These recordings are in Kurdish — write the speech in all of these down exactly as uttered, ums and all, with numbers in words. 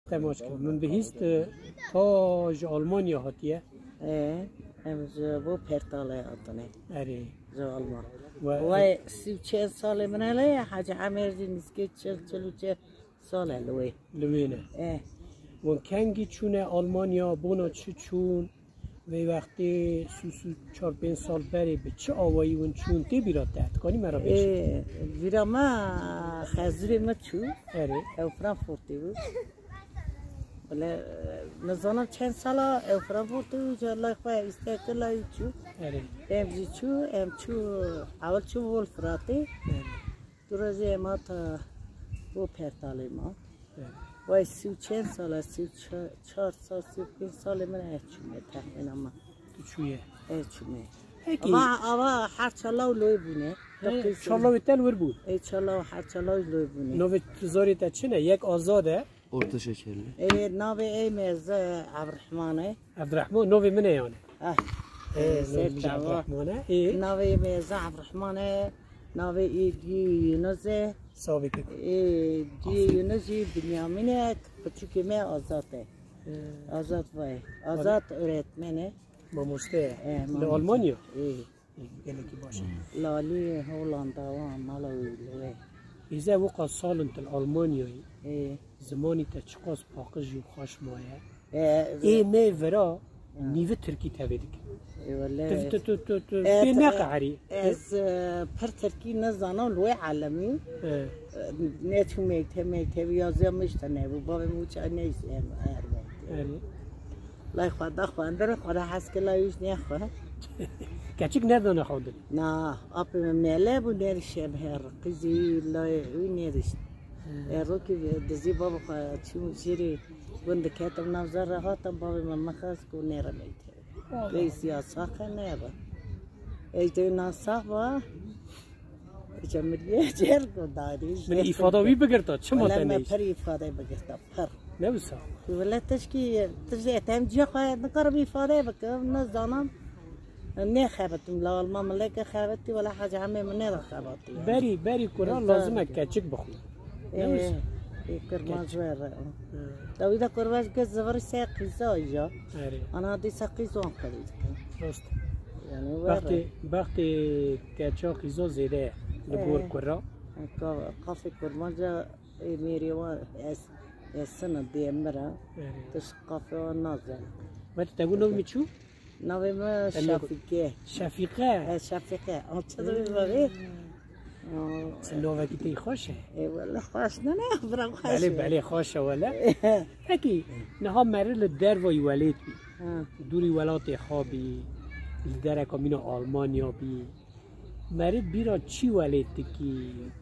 Te maç kir. Min bihîst, e, ta ji Almanya hatiye. Ê, em ji bo Pertalê hatine. Erê. Ji Alman. We Vay, sî û çend salê min e lê, Hacî Emêr jî nîskê çil, çil û çend sal e li wê. Li wê ne. Ê. Hûn kengî çûne Almanya, bona çi çûn? Vê wextê sî û çar pênc sal berê bi çi awayî hûn çûn tê bîra te? Dikanî me re bêjî? Ê, bîra me xezûrê me çû. Erê. Ew Frankfurtê bû. Bile, nizanim çend sala ew Frankfurtê bû, ji lay xwe îstekila wî çû. Erê. Em jî çû, em çû, ewil çû Wolfratê. Erê. Du rojê em hata bo Pertalê ma. Evet. Vay sî û çend sal e, sî û çar sal, sî û pênc salê min e çûme texmîna min. Tu çûye? E çûme. Peki. Ama, ama her çalaw loy bûne. He, çalaw tel wir bû. E çalaw her çalaw loy bûne. Navê tu zarê te çi ne? Yek Azad e. Orta şekerli. E, navê ê me ez Evreheman e. Evreheman, navê min e yani. Ah, Ê, e, navê ser min jî çawa. Evreheman e. Ê. Navê me ez Evreheman e. Navê ê diyê Yunus e. Sabit. Ê, diyê Yunus jî Binyamin e. Piçûkê me Azad e. Ê. Azad vay. Azad öğretmen e. Mamoste ye. E, Li mamoste. Almanya? Ê. Gelekî baş e. Lalî Hollanda wan mala wî li wê. Îze wiqas sal in tu li Almanyayê. Ê. Zimanî te çiqas paqij û xweş maye. Ê, Ê me vira Hı. nîvi tirkî tevê dike. Ê, wele Tu, tu, tu, tu, tu, E, tê te- neqeherî. Ez, e, pir tirkî nizanim, li wê alemî. E. E, neçû mekte-, mektebî ya ziya min ji te nebû. Bavê min wî çax neyşt em, her wextê. Erê. Lay xwe da xwendirin, xwe re hez kir, lay wî jî nexwe. Keçik nedane xwendin? Na, apê min mele bû, nerişe bi her qîzî, lay wî nerişt. He. E, rokî dizî baba xwe çû jêrê gund diketim nav zerre hatim, bavê min min xwest ku nêre meytê. Allah. Lê siya saxe nebe. Ej de na sax ba. Cemiliye cer ku darî. Min îfada wî bigirta, çima Wele te me neyşt? Pir îfade bigirta, pir. Ne wisa? Wele tişkî, tiştê etem ciya xwe nikarim îfade bikim, nizanim. Nêxebitim, la Alman mileke xebitî, wele Hacî Emê min nêra xebatî yani. Berî, berî kura lazim e keçik bixwe. Ne wisa? Ê, ê, kirmanc Keçik. Were. Hı. Dawî de kurvez ke zivir se qîza ya. Erê. Ana dîsa qîzan qirî dikin. Rast. Yani were. Bextê, bextê keça qîza zêde ye li gor Ê. Kura. Ka-, qafê kurmanca, ê, mêrê wan es-, esina dê mira. Erê. Tiş qafê wan nazen. Wet te gu nov mi çû? Navê min Em yek- Şefîke. Şefîqe? E, Şefîqe. An çi dibî bavê? Hmm. Çi navekî tê xweş e? E, wele xweş ne, ne, bira xweş Belê, e. Belê, xweş e wele. Pekî, niha meri li dervayî welêt bî. Ha. Dûrî welatê xwe bî, li dereka mîna Almanya bî. Meri bîra çi welêt dikî?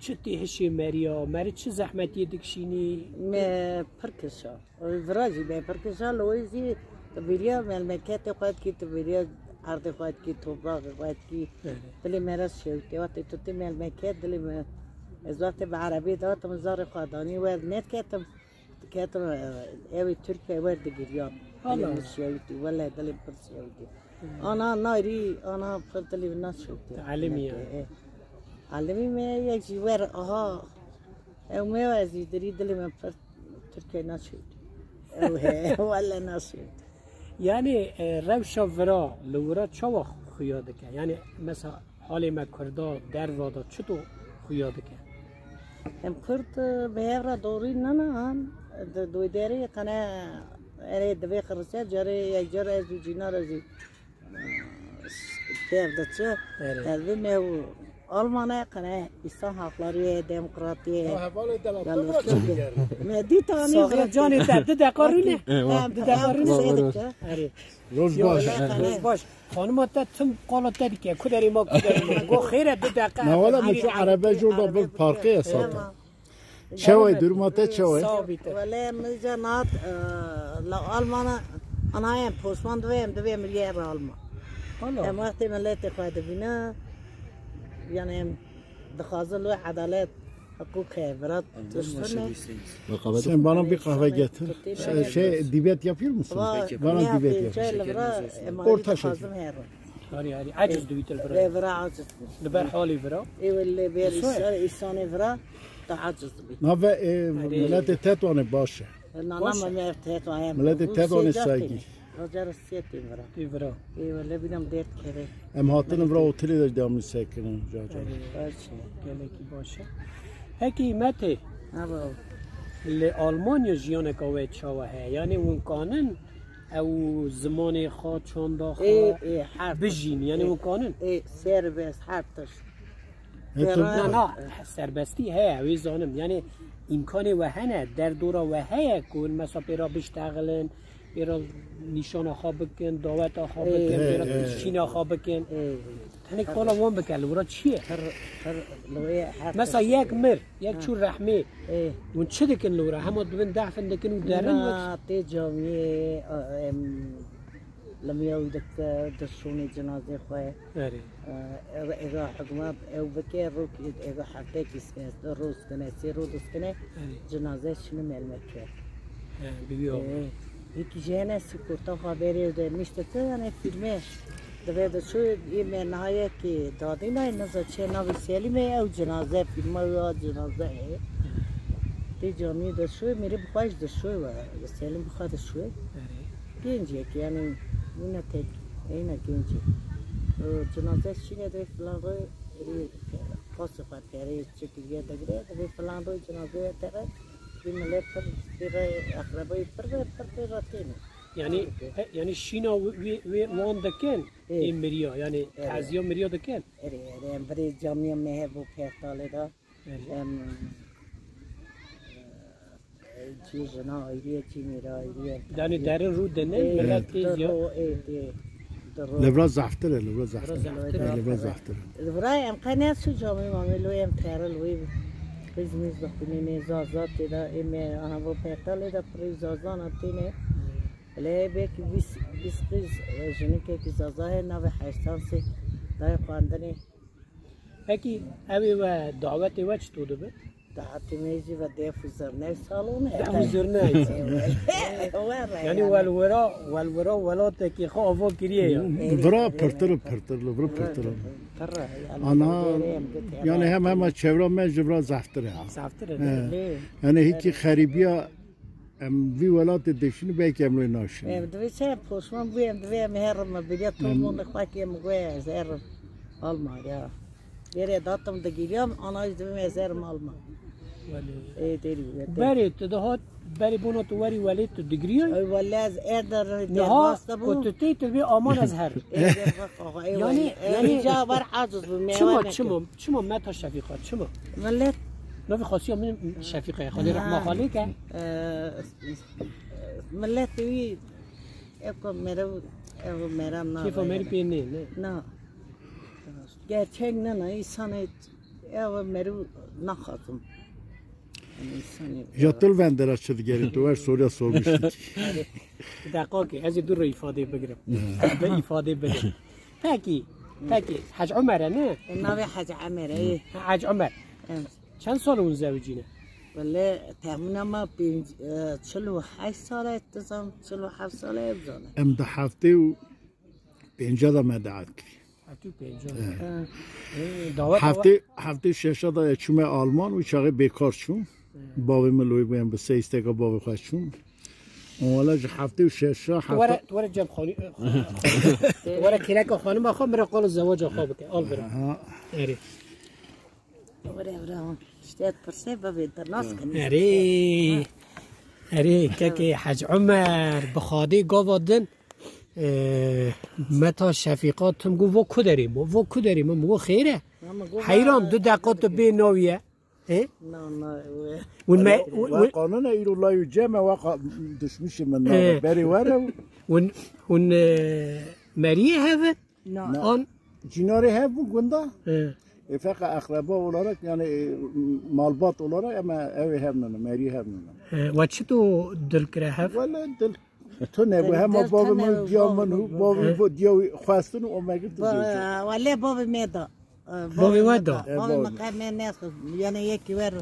Çi tê hişê meriya? Meri çi zehmetiyê dikişînî? Me pir kişa. Vira jî me pir kişa, li wê jî tu bêriya melmeketê xwe dikî, tu bêriya erdê xwe dikî, topraxê xwe dikî. Evet. Dilê me re şewitê. Wextê tu tê melmeket, dilê me, ez wextê bi erebê de hatim zarê xwe danî, wer nediketim, diketim, e, ew ê Tirk be wer digiriyan. Dilê Allah min Allah. Şewitî, wele dilê min pir şewitî. Hmm. Ana narî, ana pir dilê min nas şewitî. Te elimî ya. E, elimî me yek jî wer, aha, ew me ez jî dirî dilê min pir Tirkiyê naşewt. Ew he, wele naşewt. Yani, e, rewşa vira, li wira çawa xuya dike? Yani, mesela, halê me Kurda, derva da çito xuya dike? Em Kurd, e, bi hev re dorî nana, di, di wê derê qene, erê divê xirise, carê, yek car ez û cîna re jî Tev de çi? Erê. Tev me û Almanya qene insan hakları ye, demokratiye. Ya hevalê dela Ya tu bırak Rusya. Şimdi gel. Me dît anî Saxra bırak. Canê te, di deqa rûne. Eyvah. Em, Di deqa em rûne. Sêdike. Erê. Roz Yo, baş. Erê, Roz baş. Xanima te tim qala te dike. Kuderê ma, kuderê ma. Go xêre di deqa. Na wala min şu arebe jor da bir parkê ya sata. Çeway, duruma te çeway? Sağ ol, Bîte. Wele min ca nat, e, la Almana, ana em posman divê, em divê em yê Alman. Allah. Em wextê miletê xwe dibîne, yani em dixwazin lo edalet, hukuk heye, virat tiştine. Sen bana bir kahve getir. Şey, şey, dibet yapıyor musun? Bana dibet yapıyor. Orta şeker. Harî, harî. Aciz dibî tu li vir. Lê vira aciz bû. Li ber halê vira. Ê wele lê ber Îsa ye. Îsa-, îsanê vira tu aciz bî. Nave, e, Harî. Miletê Tetwanê baş e. Nana Baş e. me ev teto em. Milletê Bu teto ne sêca saygî. têne. Roja sê tê vira. Tê vira. Ê, wele bînam dert keve. Em hatin vira otelê de dam sekirin, ca ca. Baş e. Gelekî baş e. Pekî Mete, Ha, baba. li Almanya jiyaneka we çawa heye? Yanî hûn kanin ew zimanê xwe, çanda xwe Ê, ê, her bijîn? Yanî Ê, hûn kanin? ê, serbest, her tişt. He, tu Ferah. Na, na, serbestî heye, wê zanim. Yanî îmkanê we hene, derdora we heye ku hûn mesela pê re biştexilin, pê re nîşana xwe bikin, daweta xwe Ê. bikin, pê re Ê, ê. şîna xwe bikin. Ê. Hinek qala wan bike, li wira çi ye? Pir, pir, li wê her Mesela tişt yek ye. mir, yek Ha. çû rehmê. Ê. Hûn çi dikin li wira? Hema dibin defin dikin û derin wek Na, tê camiyê, em, Limya wî dike, dişûnê cinazê xwe. Erê. Ê, êga hikûmet ew bike, rok êga heftekî diskine, du roj diskine, sê roj diskine, Erê. cinaze şîne melmeke. He, bi wî Ê, awayî. Yekî jî hene sîkorta xwe berê de nişteke, yanî fîlmê. Divê de şu yê me niha yekî dadîna, niza çê navê Selîmê, ew cinaze, fîlma ya cinaze ye. Tê camiyê de şu, mêrê bi xwe jî de şu we, Selîm bi xwe de şu. Erê. Genç yek, yanî, wina tek, eyna genç. O, cenaze şîne de filan ro, ê, qasê xwe tere, çekirge degre, de filan ro cenaze tere, bir millet pir, bir akrabayı pir ve pir de ratene. Yani, Pir de. e, yani şîna wê, wê, wê wan dikin, Ê. ê miriya, yani Erê. taziya miriya dikin. Erê, erê, em birê camiya me hebo Pertalê de. Erê. Em, Cî jina ayrî ye, cî mêra ayrî ye. Danî derin rû dinin, Ê, millet tê di ya. ro, ê, tê, di ro. Li vira zehftir e, li vira zehftir e. Li vira zehftir e. Li vira em qe ne su camê mamê lo em teril wê. Qîz mîz dixwînê nê zaza tê de, ê me aha bo Pertalê de pirî zazana têne. Lê belkî vîst, vîst qîz, e, jinikekî zaza heye, navê Heyştansê dayê xwendinê. Pekî, ew ê we dawetê we çito dibe? Dawetê me jî ve def û zirneyê salon e. Def û zirneyê. Ewe. Ewe re Yani yani. welwera, welwera welatekî xwe ava kiriye ya. Vira pirtir, pirtir, li vira pirtir. Pirtir, yani Ana, böyle yani bir yani hem, hem çevra me ji vira zehftir e ha. Zehftir e, He. Lê. Yani hiç xerîbiya Em vî welatê dişînin, belkî em wê naşînin. Em divê çi poşman bû, em divê em herin me biriya Em tomon xwekê em wê ez herin Almanya. Gerê datim digiriyam, ana jî divê ez herim Almanya. Welê. Ê, derî, wê, derî. Berê tu dihat, berê bona tu werî welê tu digiriyay? Ey, wele ez er der Niha derbas de ku bûm. tu tê, tu bê aman ez her. Ê, derbas, axa, ey, Yani, wele. Ê, yani, ca bar aciz bûm, çima, meywe çima? Çima Meta Şefîqa? Çima? Millet. Navê xasiya min Şefîqa ye. Xalê rehma xalê ke. Eee, millet wî eko merev, ev meram na. Kêfa merî pê nê, ne? Na. Gerçek ne, na, insanê ev merev naxazim. Yani insanê Ya tu li vendera çi digerî, tu her soruya sormuştî. Bir dakika ki, ez ê du re îfadê bigirim. Bi îfadê bigirim. Pekî, pekî, Hec Omer e, ne? E, navê Hec Omer e. Hec Omer. Evet. Çend sal hûn zewicî ne? Wele, tehmîna me pênc, e, çil û heşt sal e, dizam, çil û heft sal e, bizane. Em di heftê û pênca de me daet kirî. Heftê û pênca. Evet. Ha. E, dawa, dawa. Heftê, heftê û şeşa de çûme Alman û çaxê bêkar çûm. Bavê min loy bû, em bi sê îsteka bavê xwe çûn. Wala ji heftê û şeşa, Tu were, heft- tu were cem xanî, tu were kêleka xanima xwe, min re qala zewaca xwe bike. Al bira. Ha. Erê. Were, were, hon. İşte pirsê bavê de nas kenî. Erê. Erê, kekê Hec Omer, bi Xadê gava din, e, Meta Şefîqa tim got, vo ku derê bo, vo ku derê min, vo xêr e. Ama got, Heyran, va, du deqa tu bê nawiye. Ê? Na, na, we. Hûn me, Erê, hûn, we hûn, qanûn e, îro lay û cem e, we qa-, dişmişê min Ê. nave. Berê were û Hûn, hûn, e, meriyê hev in? Na. Na. An? Cînarê hev bû gunda. Ê. E, feqa eqreba olarak, yani, e, malbat olarak, ama ew ê hev nene, meriyê hev nene. Ê, we çito dil kire hev? Wele dil tune bû, Dil, hema dil bavê tune min, û diya bavê min û min. bavê Ê. bo-, diya wî xwestin û o me girtin Ba-, cêwî. Wele bavê me da. Bavê we da? E, Bavê bavê. min qe me nexist. Yani yekî wer.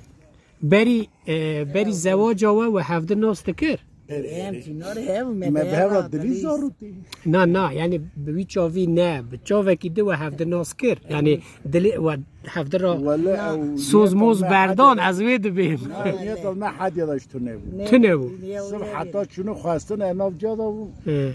Berî, e, berî zewaca we, we hevdi nas dikir? Em cînar hev, me Me bi hev re dilî zarûtî. Na, na, yani bi wî çavî ne, bi çavekî di we hevdi nas kir. Yani dilê we hevdi re Wele ew soz moz berdan, ez wê dibêm. Na, niyeta me hediye de ji tune bû. Tune bû. Sirf heta çûnû xwestin e nav ciya de bû. He.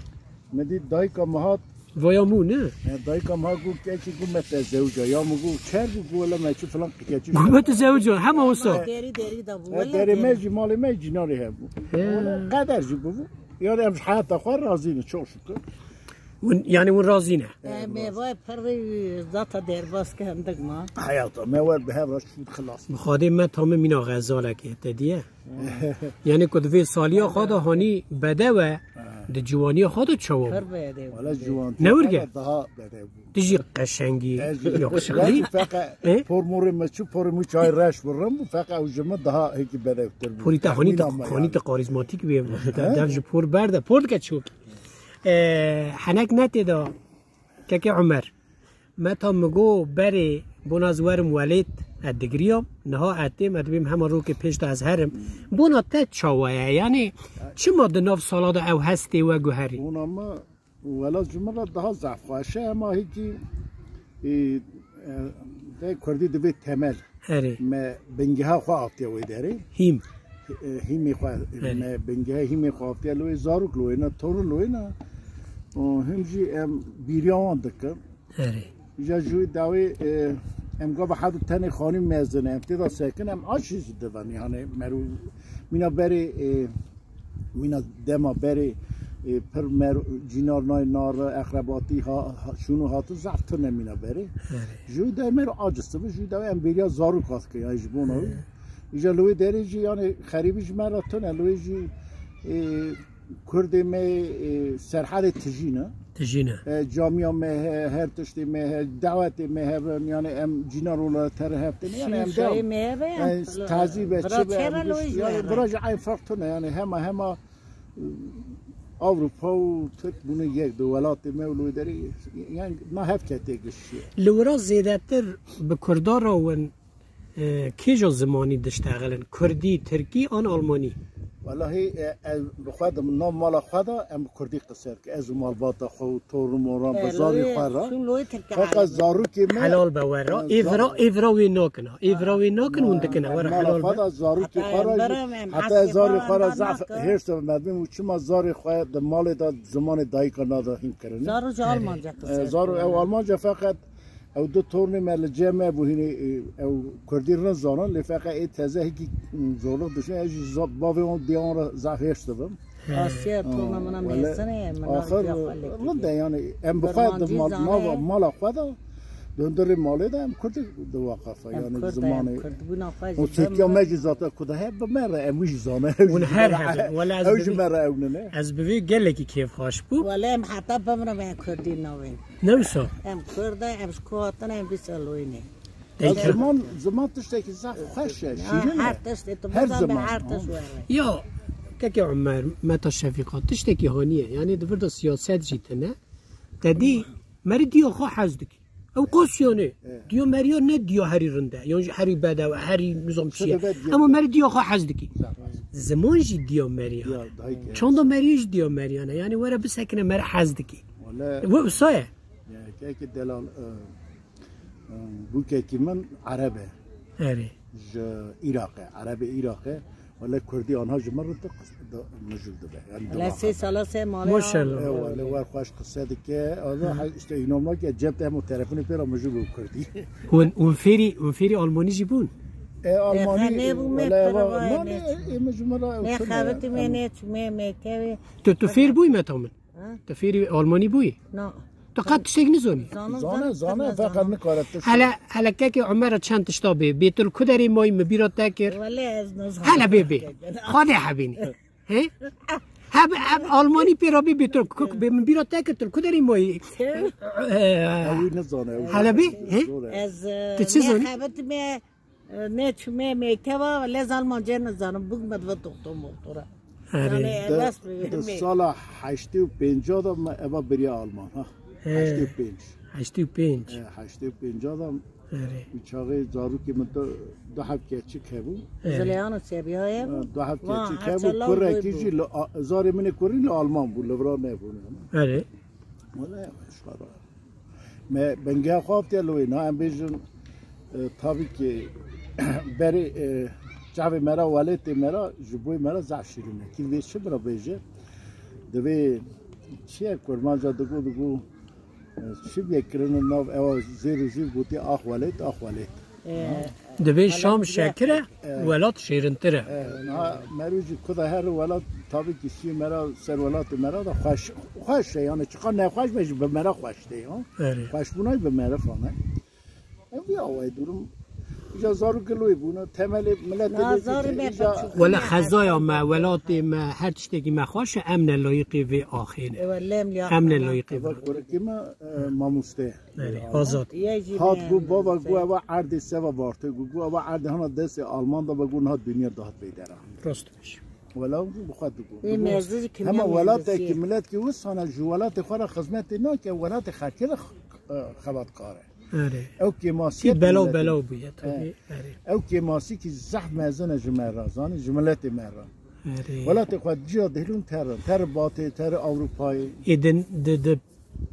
Me dî dayika me hat. Vaya mû ne? He, dayika me hat got, keçî got me te zewca. Ya min got çer bû, got wele me çi filan qikeçî. Got me te zewca, hema wisa. Derî derî de bû. He, wele derê me derî. Jî malê me cînarê hebû. He. Wele qeder jî bû. Yani em ji heyata xwe razî ne, çok şükür. Hûn, yani hûn razî ne? Em ê vay pirrî zata derbas ke hindik ma. Heyata me wer bi hev re şût xilas. Bi Xwedê me tamê mîna xezalekê te diye. Yani ku di vê saliya xwe de hanî bedew e, di ciwaniya xwe de çawa bû? Pir bedew. Wala ciwan Ne wirge? Daha bedew bû. Tu jî qeşengî, Ez jî yakışıklı. Feqe E? Por morê me çi, porê min çay reş bi rim bû, feqe ew ji min daha hêkî bedewtir bû. Porî te hanî te, Texmîna me hanî yani. Te karizmatîk bê. Te He? Dev ji por berde. Por dike çi wekî? E, henek ne tê de. Kekê Umer. Me ta mi go berê bona ez werim welêt, ez digriyam. Niha ez têm, ez dibêm hema rokê pêş de ez herim. Bona te çawa ye? Yani çima di nav sala de ew hestê we guherî? Bona me, wela ji min re daha zehf xweş e, ema hêkî, e, e, de kurdî divê temel. Erê. Me bingeha xwe atiye wê derê. Hîm. E, hîmê xwe, Erê. Me bingeha hîmê xwe atiye li wê zarok li wê ne, torun li wê ne. Û him jî em bîriya wan dikin. Erê. Ja ji wê dawê, e, em gava hadu tenê xanî mezin em tê de sekin, em aşî jî divin, yani meru mîna berê, e, mîna dema berê, e, pir mer cînar nay nar, eqrebatî ha, ha, şûnû hatu zaf tune mîna berê. Erê. Ji wê dawê meru aciz dibi, ji wê dawê em bêriya zarok hat ke, yani ji bona wê. Erê. Îja li wê derê jî, yani xerîbî ji me re tune, li wê jî, e, Kurdê me, e, serhedê tijî ne. Tijî ne. E, camiya me he, her tiştê me he, dawetê me hebin, yani em cîna rola ter hevtin, yani em Şîşeyê devam. Me hebe, yani, tazî be, bira çi be, çera em lo giş-, yani, jî. Bira jî eyn ferq tune, yani hema, hema, e, Avrupa û Tirk bunu yek de welatê me û li wê derê, yani na hev ketiye gişiye. Li wira zêdetir bi Kurda re win E, kêja zimanî diştexilin? Kurdî, tirkî an almanî? Wellahî, e, ez bi xwe de, nav mala xwe de em bi kurdî qise dikin. Ez û malbata xwe û torû moran bi zarê xwe re. Feqet zarokê me, Helal be we re. E, Êvira, zar- êvira wê nakin ha. Êvira wê nakin, hûn dikin e. We re helal be. Mala xwe de zarokê xwe re jî, heta ez zarê xwe re zaf hêrs dibim, ez bêm û çima zarê xwe di malê de zimanê dayika nade hîn kirinê. Zaro ji Almanca qise. E, zaro ew Almanca feqet Ew du tornê me li cem me bû, hînê, e, ew kurdî rind zanin, lê feqe ê teze hikî, m, zorluk dişin, ez jî za-, bavê wan diya wan re zaf hêrs dibim. Asiye, torna min a mezin e, min a axir rind e, yani, em bi xwe di mal-, mava, mala xwe de, di hundirê malê de em kurdî di waqefa, yani, zimanê. Û Tirkiya me jî zaten ku de hebe bi me re, em wî jî zane. Hûn her hebin. Wele ez ew ji me re ew nine. Ez bi vê gelekî kêfxweş bûm. Wele em heta bimre me kurdî navên. Ne wisa? Em Kurd e, em ji ku hatine, em vî sal wînê. Ziman, ziman tiştekî zaf xweş e, şîrin e. Her tiştê tu bizan be, her tişt were. Ya, kekê Umer, Meta Şefîqa, tiştekî haniye. Yani di vir de siyaset jî tine. Te dî, merî diya xwe hez dikî. Ew qasiyane. Diya meriya ne diya herî rind e. Yan jî herî bedew e, herî nizam çi ye. Ama merî diya xwe hez dikî. Ziman jî diya meriya. Çanda meriya jî diya meriya ne. Yani were bisekine merî hez dikî. Wele. We wisa ye. Ya, kekê delal, e, e, bûkekî min Ereb e. Erê. Ji Iraq e, Erebê Iraq e. Wele Kurdî anha ji min re tu qis-, da, mijûl dibe. Yani wele sê sala sê mala. Maşallah. E, wele wer xweş qise dike. Allah, işte, înan nake, cep de hemû telefonê pê re mijûl bû Kurdî. Hûn, hûn fêrî, hûn fêrî Almanî jî bûn? E, Almanî, wele, ne bû me, wele, pere va-, vay, ne, ne, e, e, min ji min re ne xebitî me, ne çû me, me kevê. Tu, tu fêr bûyî Meta min? Ha? Tu fêrî Almanî bûyî? Na. Tu qet tiştek nizanî? Zane, zane, feqet nikare tişt. Hele, hele kekê Umer çend tişta bê. Bê tu li ku derê mayî, min bîra te kir. Wele ez nizanim. Hele bê, bê. Xwedê hebînî. He? Heb, heb Almanî pê re bê, bê tu ku-, bê min bîra te kir, tu li ku derê mayî? Ew wî nizane, ew hele bê, he? Zor e. Ez, tu çi zanî? Xebitî me E, ne çûme mekteba, lez Almanca nizanim, bûk me dibe doktor moktora. Erê. Yani, di, rast bi, di me- sala heştê û pênca de me eva beriya Alman, ha. He. Heştê û pênc. Heştê û pênc. E, heştê û pênc de Erê. Bi çaxê zarokê min du, du heb keçik hebû. Erê. Zileyan û Sebiya ye bû. Du heb keçik hebû. Kurekî jî li a-, zarê min ê kurî li Alman bû, li vira nebûn. Erê. Wele ji xwe re. Me bengeha xwe avtiye li wê. Na em bêjin, e, tabii ki berê, e, çavê me re, welatê me re, ji boyê me re zaf şîrîn e. Kî vê çi bira bêje? Divê çi ye kurmanca digo, digo, Çi bê kirine nav ewa zêr û zîv gotî, "Ax welêt, ax welêt." Ee, Divê Şam şekir e, welat şêrintir e. E, na merû jî ku de her welat tabii ki şî mera ser welatê mera da xweş, xweş e, yani çiqa nexweş be jî bi mera xweş tê, ha? Erê. Xweşbûnay bi mera fane. Ev ya away durum. Îca zarok giloyê bûne, temelê miletê Na, lê zarê dikir, me îca paçûk. Wele xezaya me, welatê me, her tiştekî me xweş e, em ne layîqê vê axê ne. Ewe lem ya Em ne tamam. layîqê Eva vê. Kurekê me, e, mamoste. Erê, azad. Hat gu bava gu eva erdê seva varte gu, gu eva erdê hana destê Alman da ve gu niha dinya dahat vê dera. Rast bêj. Wela gu bi xwe digo. Ê mezin ki Hema ne welatê mezin ki ki? Milet ki wisana ji welatê xwe re xizmetê nake, welatê xerkê re x-, e, xebatkar e. Erê. Ew kêmasiyet Ki belaw milletê. belaw bûye tabii. He. Erê. Ew kêmasî ki zehf mezin e ji me re, zanî, ji miletê me re. Erê. Welatê xwe ciya dihilûn terin, ter Batê, ter Ewropayê. Ê din di, di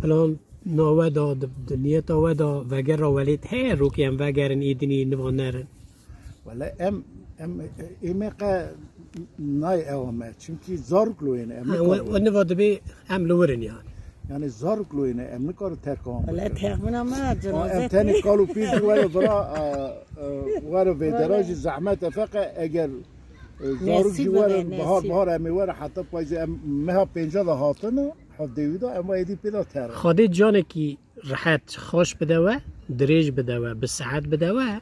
plan nawe da, di, di niyeta we da vegera welêt heye, rokê em vegerin ê dinî niva nerin. Wele em, em, ê me qe nayê ewa me. Çimkî zarok loyên em Ha, nikarin. we, we niva dibê em li wir in yani. Yani zarok loyên em nikarin terka wan Wele bikin. Texmina me Ha, em cenazet tenê kal û pîr were vira, e, e, were vê dera jî zehmet e feqe eger, e, zarok jî Nesîb were be, bahar nesîb. bahar em ê were heta payzê em meha pênca da hatine, hevdê wî da em êdî pê da terin. Xwedê canekî rehet, xweş bide we, dirêj bide we, bi sihet bide we,